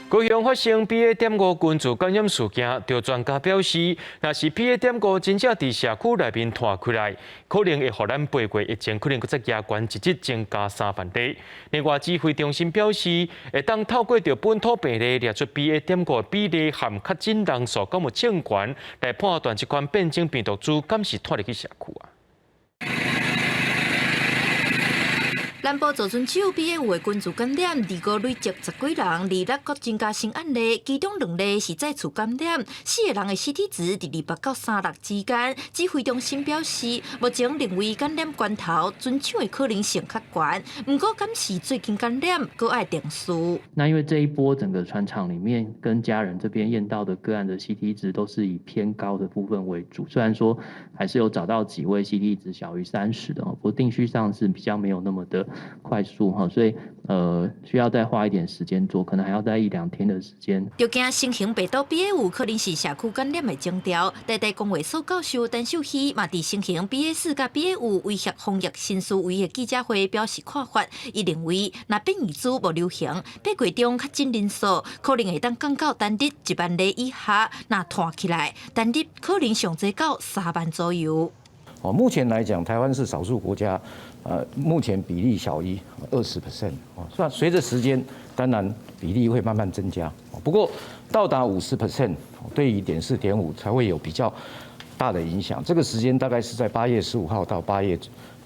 高雄發生 BA.5群組感染事件，著專家表示，若是 BA.5真正佇社區內面湠開來，可能會予咱8月疫情可能閣再加懸一日增加3萬例。另外，指揮中心表示，會當透過著本土病例掠出 BA.5比例和確診人數敢有正懸，來判斷這款變種病毒株敢是湠入去社區啊。南部造船廠 BA.5的群組感染，二五累積十幾人，二六閣增加新案例，其中兩例是再次感染，四個人的 CT 值佇200到36之間。指揮中心表示，目前認為感染關頭船廠的可能性較懸，毋過敢是最近感染，閣愛定序。那因為這一波整個船廠裡面跟家人這邊驗到的個案的 CT 值都是以偏高的部分為主，雖然說還是有找到幾位 CT 值小於30的，不過定序上是比較沒有那麼的快速哈，所以需要再花一點時間做，可能還要再一兩天的時間。著驚新型病毒 BA.5可能是社區感染的徵兆。台大公衛所教授陳秀熙嘛，佇新型 BA.4佮 BA.5威脅防疫新思維的記者會表示看法。伊認為，若變異株無流行，8月中確診人數可能會當降到單日1萬例以下，若湠起來，單日可能上濟到3萬左右。哦，目前來講，台灣是少數國家，目前比例小於20% 哦，算隨着時間，當然比例會慢慢增加。不過到達50%，對於.4.5才會有比較大的影響。這個時間大概是在8月15號到8月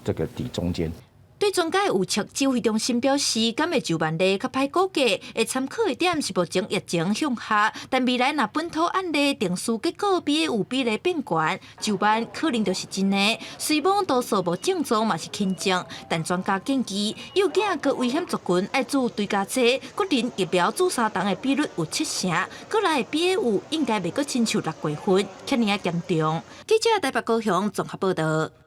這個底中間。對專家的預測，指揮中心表示，敢會9萬例較歹估計，會參考的點是目前疫情向下，但未來若本土案例定序結果 BA.5比例變懸，9萬可能就是真的。雖罔多數無症狀嘛是輕症，但專家建議，幼囝閣危險族群愛注追加劑，國人疫苗注三針的比率有七成，過來的 BA.5應該袂閣親像6月份遐爾仔嚴重。記者台北高雄綜合報道。